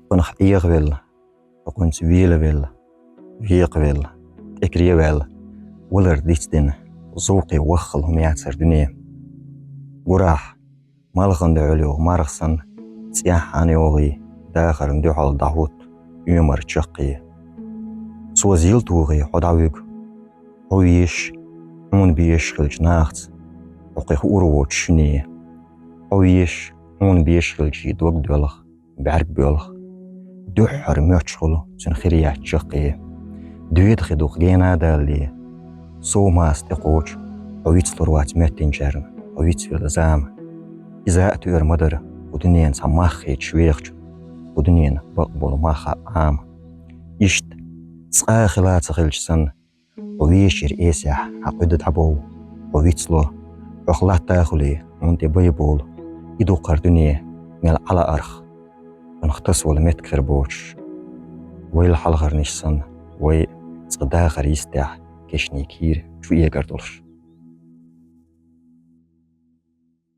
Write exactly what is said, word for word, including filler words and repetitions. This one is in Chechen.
Хьунах Ӏехавелла, хьо хьунца велавелла, векхавелла, тӀекаре а ваьлла, валар дицдина, зовкхе ваххал хӀума яцар дуьне. Гурахь, малхан дуьхьал йогӀу марха санна, цӀеххьана йогӀий, дахарна дуьхьал дӀахӀутту оьмар чаккхе. Цо зил тухий хьо дӀавуьгу. Хьо везаш, хьуна безаш хилча нахаца, хьо кхин хуур воцуш шине. Хьо везаш, хьуна безаш хилчий дог доьлху, бӀаьрг боьлху. Дуьххьара моьттуш хуьлу цуьнан хир яц чаккхе. Доьда хи дукха гена а далале, сов маста тӀекхочу хьо вицлур вац моьттинчарна, хьо вицвелла зама. Иза а тоьар ма дара, кху дуьненан цхьа мах хеташ вехачун, кху дуьненан бакъболу мах а Ӏама. Иштта, цкъа а хила ца хилча санна, хьо вешера эсехь хьан кхуьда дӀабов, хьо вицло, хьох латта а хуьлий, хьуна тӀе бай болу, и дукхара дуьне мел Ӏалаарх, хьунах тасавала меттиг хир боцуш. Вайл хьалхарниш санна, вай цкъа дахар йистехь кешнийн кийра чу эгар долуш.